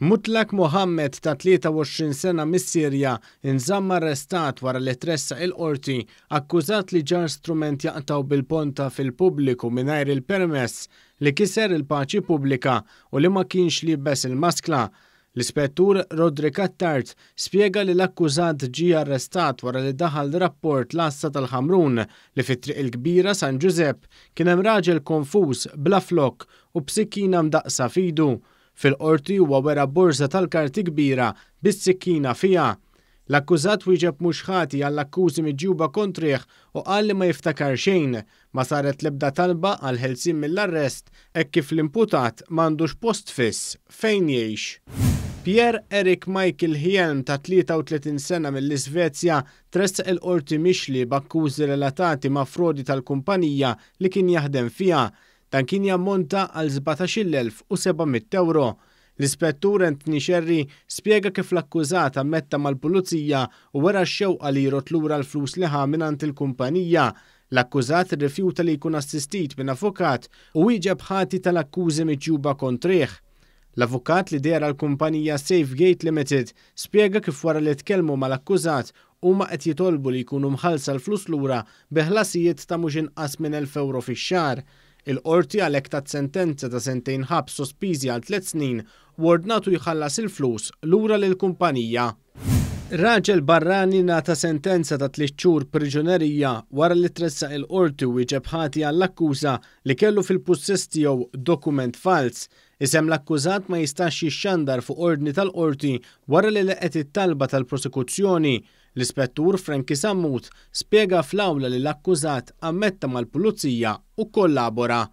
Mutlaq Mohammed ta' 23 sena mis-Sirja inżamm arrestat wara li tressaq il-Qorti akkużat li ġarr strument jaqtgħu bil-ponta fil-pubbliku mingħajr il-permess, li kiser il-paċi pubblika u li ma kienx liebes il-maskla. L-Ispettur Roderick Attard spjega li l-akkużat ġie arrestat wara li daħal rapport l-għassa tal-Ħamrun li fi Triq il-Kbira San Ġużepp kien hemm raġel konfuż bla flokk u b'sikkina mdaqqsa f'idu. Fil-Qorti huwa wera borża tal-karti kbira bis-sikkina fiha. L-akkużat wieġeb mhux ħati għall-akkużi miġjuba kontrih u qal li ma jiftakar xejn. Ma saret l-ebda talba għall-ħelsien mill-arrest hekk kif l-imputat m'għandux post fiss fejn jgħix. Pierre Erik Michael Hjelm ta' 33 sena mill-Isvezja tressaq il-Qorti mixli b'akkużi relatati ma' frodi tal-kumpanija li kien jaħdem fiha. Dan kien jammonta għal 17,700 ewro. L-Ispettur Anthony Scerri spjega kif l-akkużat ammetta mal-Pulizija u wera x-xewqa li jrodd lura l-flus li ħa mingħand il-kumpanija. L-akkużat irrifjuta li jkun assistit minn avukat u wieġeb ħati tal-akkużi miġjuba kontrih. L-avukat li deher għall-kumpanija Safegate Limited spjega kif wara li tkellmu mal-akkużat huma qed jitolbu li jkunu mħallsa l-flus lura bi ħlasijiet ta' mhux inqas minn 1,000 ewro fix-xahar. Il-Qorti għalhekk tat sentenza ta' sentejn ħabs sospiżi għal tliet snin u ordnatu jħallas il-flus lura lill-kumpanija. Raġel barrani ngħata sentenza ta' tliet xhur priġunerija wara li tressaq il-Qorti u wieġeb ħati għall-akkuża li kellu fil-pussess tiegħu dokument falz. Isem l-akkużat ma jistax jixxandar fuq ordni tal-Qorti wara li laqgħet it-talba tal-prosekuzzjoni. L-Ispettur Frankie Sammut spjega fl-awla li l-akkużat ammetta mal-pulizija u kollabora.